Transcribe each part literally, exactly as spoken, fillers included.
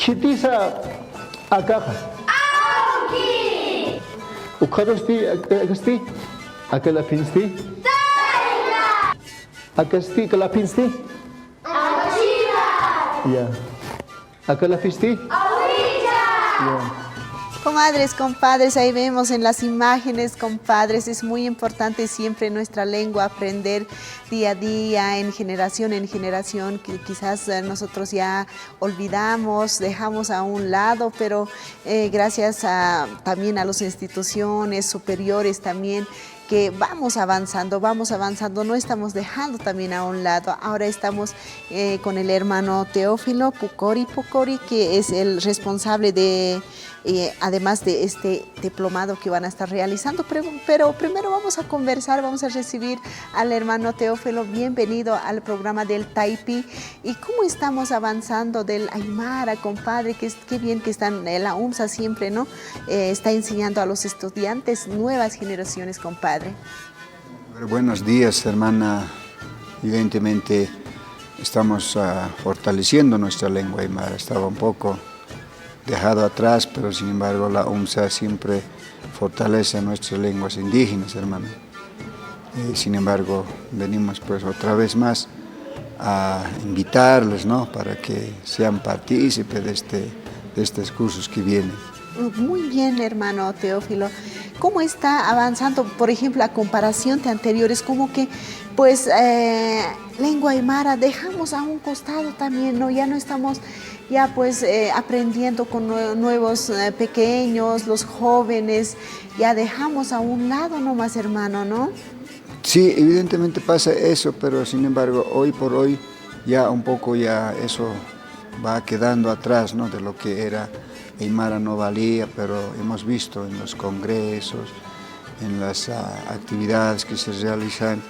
Khitisa akaxa. Ukxatusti, ak-, akasti. Aka laphinsti. Akasti, aka laphinsti. Ya. Aka laphinsti. Ya. Comadres, compadres, ahí vemos en las imágenes, compadres, es muy importante siempre nuestra lengua, aprender día a día, en generación en generación, que quizás, eh, nosotros ya olvidamos, dejamos a un lado, pero, eh, gracias a, también a las instituciones superiores también, que vamos avanzando, vamos avanzando, no estamos dejando también a un lado. Ahora estamos, eh, con el hermano Teófilo Pucori Pucori, que es el responsable de, eh, además de este diplomado que van a estar realizando. Pero, pero primero vamos a conversar, vamos a recibir al hermano Teófilo. Bienvenido al programa del Taypi. ¿Y cómo estamos avanzando del aymara, compadre? Qué, qué bien que están, eh, la UMSA siempre, ¿no? Eh, está enseñando a los estudiantes nuevas generaciones, compadre. Buenos días, hermana. Evidentemente, estamos, ah, fortaleciendo nuestra lengua aymara. Estaba un poco dejado atrás, pero sin embargo, la UMSA siempre fortalece nuestras lenguas indígenas, hermano. Eh, sin embargo, venimos, pues, otra vez más a invitarles, ¿no? Para que sean partícipes de este, de estos cursos que vienen. Muy bien, hermano Teófilo. ¿Cómo está avanzando, por ejemplo, a comparación de anteriores? Como que, pues, eh, lengua aymara dejamos a un costado también, ¿no? Ya no estamos, ya, pues, eh, aprendiendo con nue-, nuevos, eh, pequeños, los jóvenes, ya dejamos a un lado nomás, hermano, ¿no? Sí, evidentemente pasa eso, pero sin embargo, hoy por hoy ya un poco ya eso va quedando atrás, ¿no? De lo que era aymara no valía, pero hemos visto en los congresos, en las, ah, actividades que se realizan,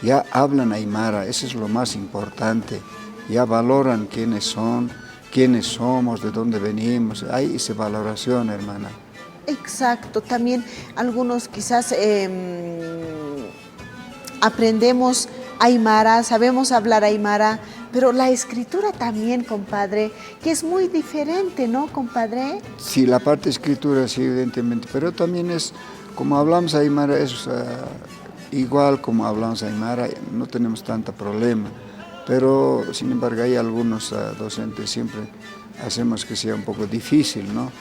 ya hablan aymara, eso es lo más importante. Ya valoran quiénes son, quiénes somos, de dónde venimos. Hay esa valoración, hermana. Exacto, también algunos quizás, em, aprendemos aymara, sabemos hablar aymara, pero la escritura también, compadre, que es muy diferente, ¿no, compadre? Sí, la parte escritura, sí, evidentemente, pero también es, como hablamos aymara, es, ah, igual como hablamos aymara, no tenemos tanto problema, pero sin embargo hay algunos, ah, docentes siempre hacemos que sea un poco difícil, ¿no?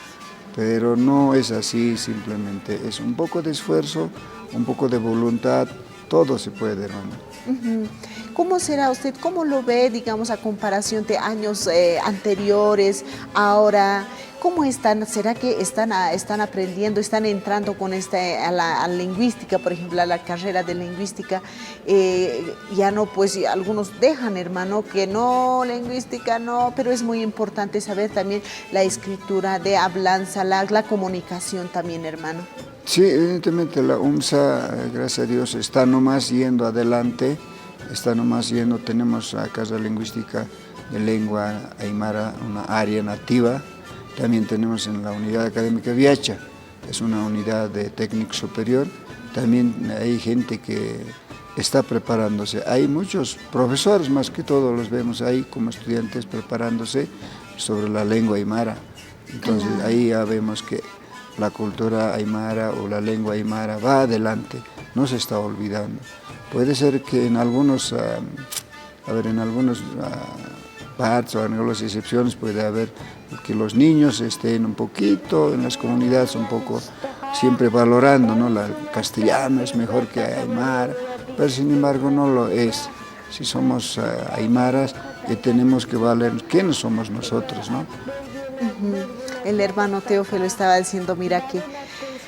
Pero no es así, simplemente es un poco de esfuerzo, un poco de voluntad, todo se puede, hermano. Ujú. ¿Cómo será usted, cómo lo ve, digamos, a comparación de años, eh, anteriores, ahora? ¿Cómo están? ¿Será que están a-, están aprendiendo, están entrando con esta, a la, a lingüística, por ejemplo, a la carrera de lingüística? Eh, ya no, pues, algunos dejan, hermano, que no, lingüística no, pero es muy importante saber también la escritura, de hablanza, la, la comunicación también, hermano. Sí, evidentemente la UMSA, eh, gracias a Dios, está nomás yendo adelante, está nomás yendo. Tenemos acá la lingüística de lengua aymara, una área nativa. También tenemos en la Unidad Académica Viacha, es una unidad de técnico superior. También hay gente que está preparándose. Hay muchos profesores, más que todo, los vemos ahí como estudiantes preparándose sobre la lengua aymara. Entonces, claro, ahí ya vemos que la cultura aymara o la lengua aymara va adelante, no se está olvidando. Puede ser que en algunos, ah, a ver, en algunos, ah, partes o en algunas excepciones puede haber que los niños estén un poquito en las comunidades, un poco siempre valorando, ¿no? La, el castellano es mejor que aymara, pero sin embargo no lo es. Si somos, ah, aymaras, eh, tenemos que valer quiénes somos nosotros, ¿no? Ujú. El hermano Teófilo estaba diciendo, mira que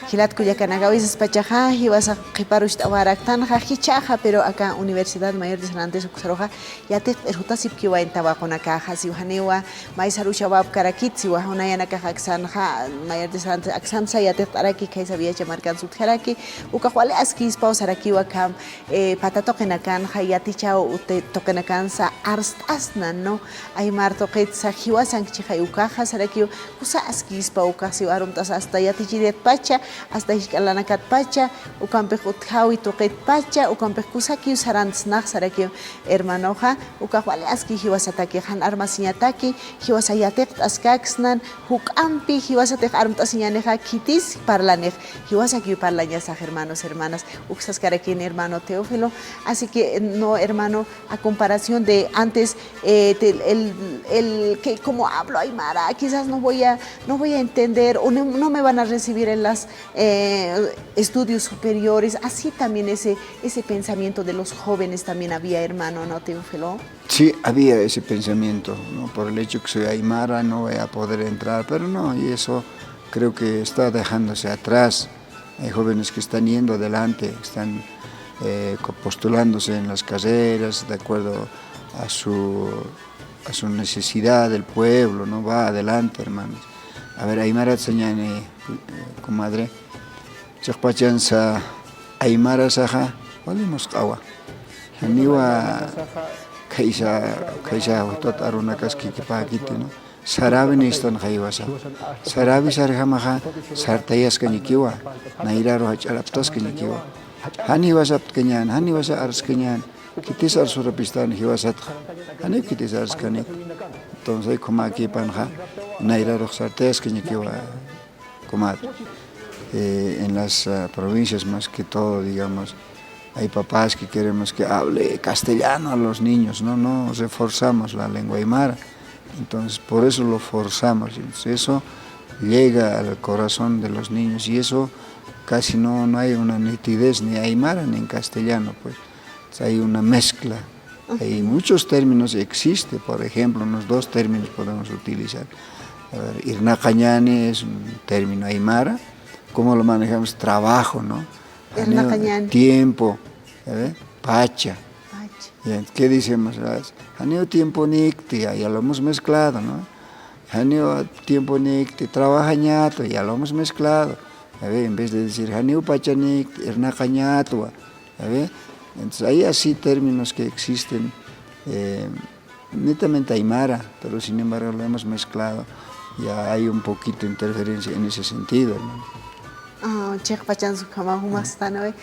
jilat kullakanaka, a veces pachaxa jiwasa qhiparucht'awaraktanxa jichhaxa, pero acá Universidad Mayor de San Andrés uksaruxa yatiqt'ir jutasipkiwa en tawaqunakaxa, siwa janiwa maysaruchawapkaraki, siwa junayanakax aksanxa, Mayor de San Andrés aksansa yatiqt'araki, khaysa Viacha markan sutjaraki, ukax wali askïspaw sarakiwa akham, eh, pata tuqinakanxa yatichaw uti tuqinakansa arst'asna, ¿no? Aymar tuqitsa jiwasankchixay ukaxa sarakiw kusa askïspa ukax siw arumt'asa hasta yatichirïtpacha, Hasta jisk'a lanakatpacha, ukampix utjawi tuqitpacha, ukampix kusakiw sarantsnax sarakiw hermanoxa, ukax wali aski jiwasataki, jan armasiñataki, jiwasa yatiqt'askaksnan, juk'ampi jiwasatix armt'asiñänixa, khitis parlanix, jiwasakiw parlañasax, hermanos, hermanas, uksaskarakini hermano Teófilo. Así que, no, hermano, a comparación de antes, eh, te- el, el que como hablo aymara, quizás no voy a, no voy a entender o no, no me van a recibir en las, eh, estudios superiores. Así también ese, ese pensamiento de los jóvenes también había, hermano, ¿no, Teófilo? Sí, había ese pensamiento, ¿no? Por el hecho que soy aymara, no voy a poder entrar, pero no, y eso creo que está dejándose atrás. Hay jóvenes que están yendo adelante, están, eh, co- postulándose en las carreras de acuerdo a su, a su necesidad del pueblo, ¿no? Va adelante, hermanos. A ver, aymara sañani, eh, comadre, chiqpachansa aymara saxa, walimus q'awa. Janiwa khaysa, khaysa jutut arunakas kikipäkiti, ¿no? Sarawi nistan jiwasa. Sarawi sarjamaxa sartayaskañakiwa, nayraru jach'araptaskañakiwa. Jan jiwasa aptkañän, jan jiwasa arskañän, khitis arsurapistan jiwasatxa. Janiw khitis arskanit. Entonces, ay, ukhamakipanxa nayrarux sartayaskañakiwa, comadre. Eh, en las, ah, provincias más que todo, digamos, hay papás que queremos que hable castellano a los niños, ¿no? No reforzamos la lengua aymara. Entonces, por eso lo forzamos. Entonces, eso llega al corazón de los niños y eso casi no, no hay una nitidez ni aymara ni en castellano, pues. Hay una mezcla. Hay muchos términos, existe, por ejemplo, unos dos términos podemos utilizar. A ver, irnaqañani es un término aymara. ¿Cómo lo manejamos? Trabajo, ¿no? Irnaqañani. Tiempo, ¿eh? Pacha. Pacha. Bien, ¿qué decimos? Ah, janiw tiemponikti, ya, ya lo hemos mezclado, ¿no? Janiw tiemponikti, trabajañatwa, ya lo hemos mezclado. ¿Eh? En vez de decir, janiw pachanikti, irnaqañatwa. ¿Eh? Entonces, hay así términos que existen, eh, netamente aymara, pero sin embargo lo hemos mezclado. Ya hay un poquito de interferencia en ese sentido, ¿no? Ah, chiqpachansa ukhama jumax, ¿no ve?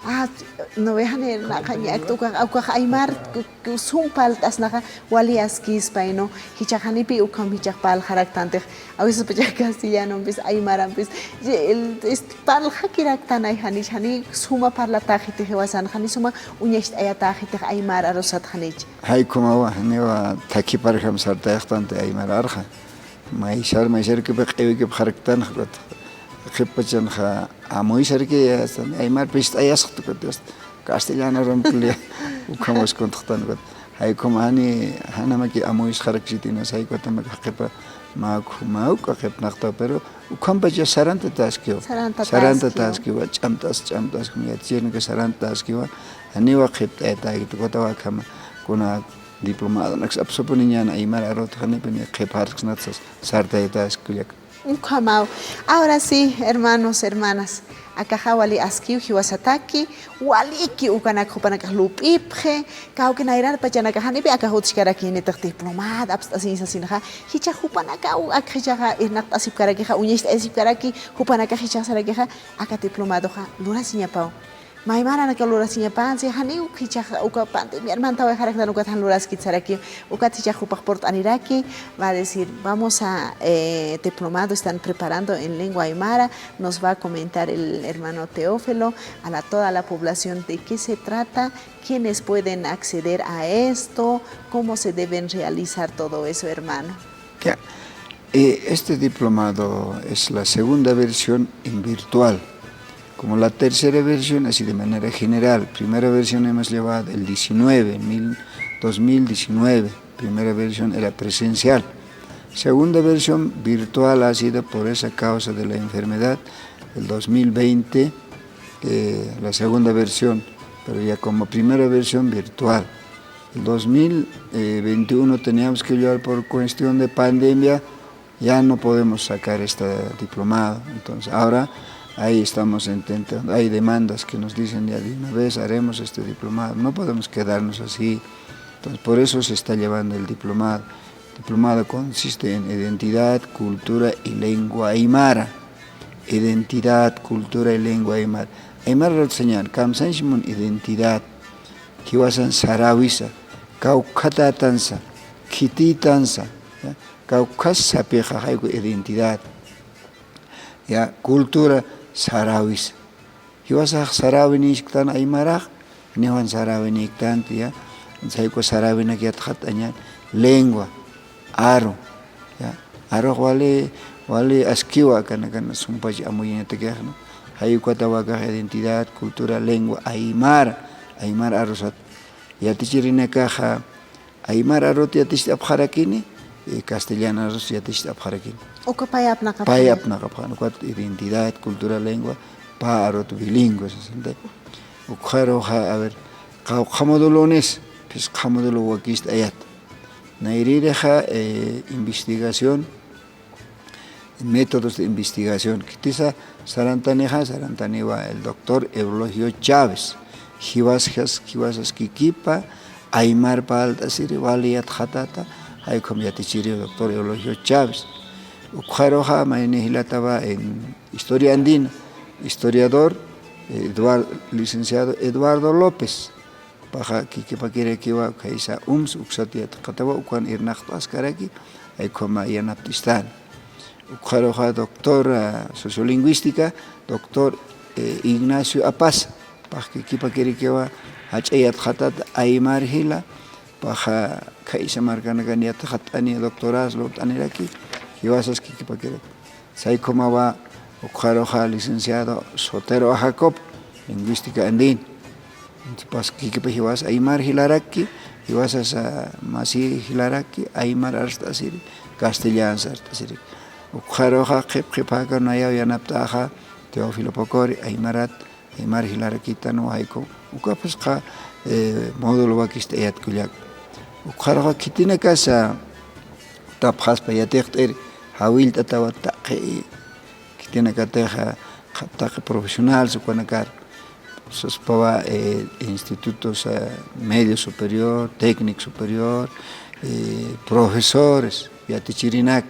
Ah, ¿no ve? Jani irnaqañakti, ukax, ukax aymar, ku- ku- sum parlt'asnaxa wali askispa, ¿no? Jichhax janipi ukham jichhax parlxaraktantix. A veces pacha castellanompis, aymarampis, ye- el- est- parlxakiraktanay, jani, jani suma parlatäxiti jiwasan, jani suma uñacht'ayatäxitix aymar arusat, janich. Jay ukhamawa, janiwa thakhiparjam sartayaxtanti aymar arxa. Maysar, maysarkipi q'iwikipxaraktanxa, qhipachanxa amuysarki, hasta aymar pist'ayasxta, hasta castellano ramkli, ukham waskuntxtan, hasta jay ukham jani, janamaki amuysxaraksiti, hasta jay ukatamak qhipa, mä ukhu, mä uk'a qhipnaqta, pero ukhampacha sarantataskiwa. Sarantataskiwa. Sarantataskiwa, ch'amt'as, ch'amt'as, como yatichirnaka sarantataskiwa, janiwa qhipt'ayataski, ukatawa akhama, kuna diplomadonaks apsupuniñäni aymar arut, janipini qhipxarksnat sas, sartayataski kullaka. Ukhamaw. Ahora sí, hermanos, hermanas, akaxa wali askiw jiwasataki, waliki ukanak jupanakax lup'ipxi, kawki nayrar pachanakax janipi akax utjkarakïnitix diplomado, apst'asiñ sasinxa, jichhax jupanakaw, ak jichhaxa irnaqt'asipkarakixa, uñacht'ayasipkaraki, jupanakax jichhax sarakixa, aka diplomadoxa lurasiñapaw. Maymaranaka lurasiñapansi, janiw jichhax uka pandemia armantawayxaraktan ukat jan luraskit saraki, ukat jichhax jupax purt'aniraki, va a decir, vamos a, eh, diplomado están preparando en lengua aymara, nos va a comentar el hermano Teófilo, a la, toda la población de qué se trata, quiénes pueden acceder a esto, cómo se deben realizar todo eso, hermano. Ya. Eh, este diplomado es la segunda versión en virtual. Como la tercera versión, así de manera general. Primera versión hemos llevado el diecinueve, mil, dos mil diecinueve. Primera versión era presencial. Segunda versión virtual ha sido por esa causa de la enfermedad. El dos mil veinte, eh, la segunda versión, pero ya como primera versión virtual. El dos mil veintiuno teníamos que llevar por cuestión de pandemia, ya no podemos sacar este diplomado. Entonces, ahora ahí estamos intentando. Hay demandas que nos dicen, "Ya de una vez haremos este diplomado, no podemos quedarnos así". Entonces, por eso se está llevando el diplomado. Diplomado consiste en identidad, cultura y lengua aymara. identidad, cultura y lengua aymar. Aymar arut sañäni, kamsañsa mun identidad, jiwasan saräwisa, kawkhatätansa, khitïtansa, ya, kawkhas sapxixa, jayku identidad, ya, cultura saräwisa. Jiwasax saräwinïsktan aymarax, janiwan saräwinïktanti, ya, jayku saräwinak yatxatañäni, lengua, aru, ya, arux wali, wali askiwa, akanakan sumpach amuyañatakixna, jay ukatawa akax identidad, cultura, lengua aymar, aymar arusat. Yatichirinakaxa aymar arut yaticht'apxarakini, eh, castellan arus yaticht'apxarakini. Uka pay apnaqapxani. Pay apnaqapxani, ukat identidad, cultura, lengua, pä arut bilingüe, sasanta. Ukxaruxa, a ver, qawqha módulonis, phisqa módulo wakist'ayät. Nayrïrixa, eh, investigación, métodos de investigación. Khitisa sarantanixa, sarantaniwa el doctor Eulogio Chávez. Jiwasas, jiwasas kikipa, aymar parlt'asiri wali yatxatäta, jaykham yatichiri doctor Eulogio Chávez. Ukxaruxa mayni jilatawa en historia andina, historiador, Eduard-, licenciado Eduardo López. Jupaxa kikipakirakiwa khaysa UMS uksat yatxatawa, ukan irnaqt'askaraki, jaykhama yanapt'istani. Ukxaruxa doctor, ah, sociolingüística, doctor, eh, Ignacio Apaza, jupax kikipakirakiwa jach'a yatxatat aymar jila, jupaxa khaysa markanakan yatxatani, doctorados lurt'aniraki, jiwasas kikipakiraki. Jaykhamawa ukxaruxa licenciado Sotero A. Jacob, lingüística andina. Jupax kikipa jiwas aymar jilaraki, jiwasas masi jilaraki, aymar arst'asiri, castellan arst'asiri. Ukxaruxa qhip qhipaka nayaw yanapt'axa Teófilo Pocori, aymarat, aymar jilarakitan jayku, uka phisqa, eh, módulo wakist'ayät kullaka. Ukxaruxa khitinakasa utapxaspa yatiqt'ir jawillt'atawa taqi, khitinakatixa, taqi profesionales ukanakar. Saspawa, eh, institutos, eh, medio superior, técnico superior, eh, profesores, yatichirinak.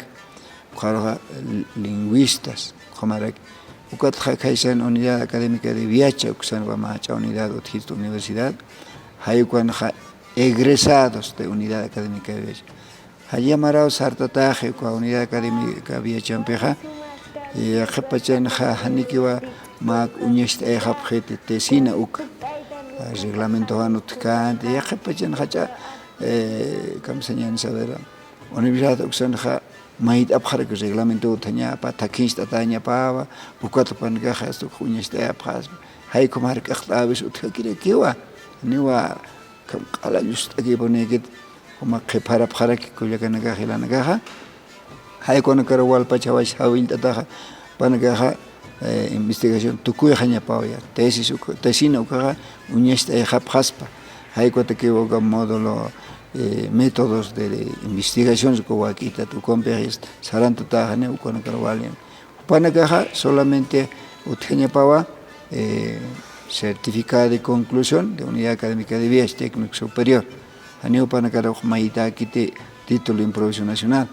Ukxaruxa lingüistas, ukhamaraki. Ukatxa khaysan Unidad Académica de Viacha, uksanwa mach'a unidad utjista universidad, jay ukanxa egresados de Unidad Académica de Viacha. Jallalla maraw sartataxi uka Unidad Académica Viachampixa, eh, yaqhipachanxa janikiwa mä uñacht'ayxapxiti tesina uka. Reglamentowan utjkänti, yaqhipachan jach'a, eh, kamsañäni saber, universidad uksanxa mayt'apxaraki reglamento utjañapa, thakhincht'atäñapawa, ukat jupanakaxa hasta uñacht'ayapxaspa, jaykham jark'aqt'äwis utjakirakiwa, janiwa q'ala llust'akipunïkit, juma qhipharapxaraki kullakanakax jilanakaxa, jay ukanakar walpach jaways jawillt'ataxa, jupanakaxa, eh, investigación tukuyxañapawa ya, tesis uk-, tesina ukaxa uñacht'ayxapxaspa, jay ukatakiwa uka módulo, eh, métodos de investigación uka wak'itat, ukampix sarantataxani ukanakar wali. Jupanakaxa solamente utjañapawa, eh, certificado de conclusión de Unidad Académica de Viacha Técnico Superior. Janiw jupanakar maytäkiti título improviso nacional.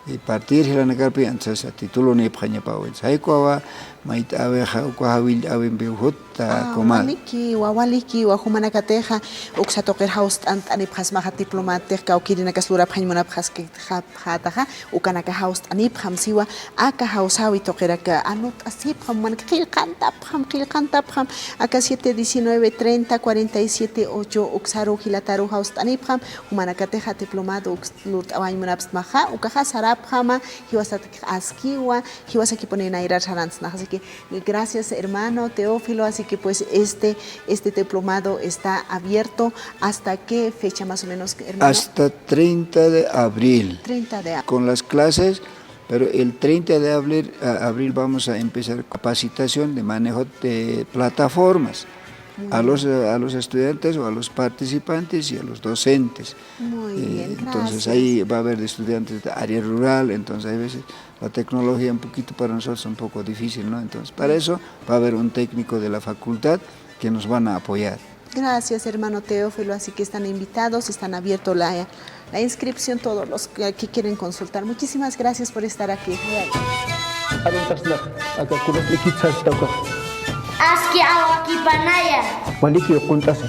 Y partir jilanakarpi, entonces, titulonïpxañapawa. Jaykuwa mayt'äwixa, uka jawillt'äwimpiw jutta, ah, comadre. Walikiwa, walikiwa, jumanakatixa, uksa tuqir jawst'ant'anipxasmaxa diplomatix, kawkïrinakas lurapxañ munapxaski, ja-, jataxa, ukanaka jawst'anipxam siwa, aka jawsäwi tuqiraka, anot'asipxam, jumanaka qillqantapxam, qillqantapxam, aka siete diecinueve treinta cuarenta y siete ocho uksaru jilataru jawst'anipxam, jumanakatixa diplomado uks-, lurt'awañ munapxsmaxa, ukaxa sarapxama, jiwasatakix askiwa, jiwasakipuni nayrar sarantsnaxa. Así que, gracias, hermano Teófilo. Así que, pues, este, este diplomado está abierto. ¿Hasta qué fecha más o menos, hermano? Hasta treinta de abril. Treinta de ab- Con las clases, pero el treinta de abril, a-, abril vamos a empezar capacitación de manejo de plataformas a los, a los estudiantes o a los participantes y a los docentes. Muy bien, gracias. Eh, entonces ahí va a haber estudiantes de área rural, entonces hay veces la tecnología un poquito para nosotros un poco difícil, ¿no? Entonces, para eso va a haber un técnico de la facultad que nos van a apoyar. Gracias, hermano Teófilo. Así que están invitados, están abiertos la, la inscripción, todos los que, que quieren consultar. Muchísimas gracias por estar aquí. Aruntasnax, aka kulas ikitsasta ukax. Aski awakipanaya. Waliki uqunt'asa.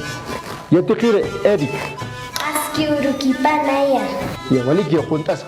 Yatiqiri, Eric. Aski urukipanaya. Ya, waliki uqunt'asa.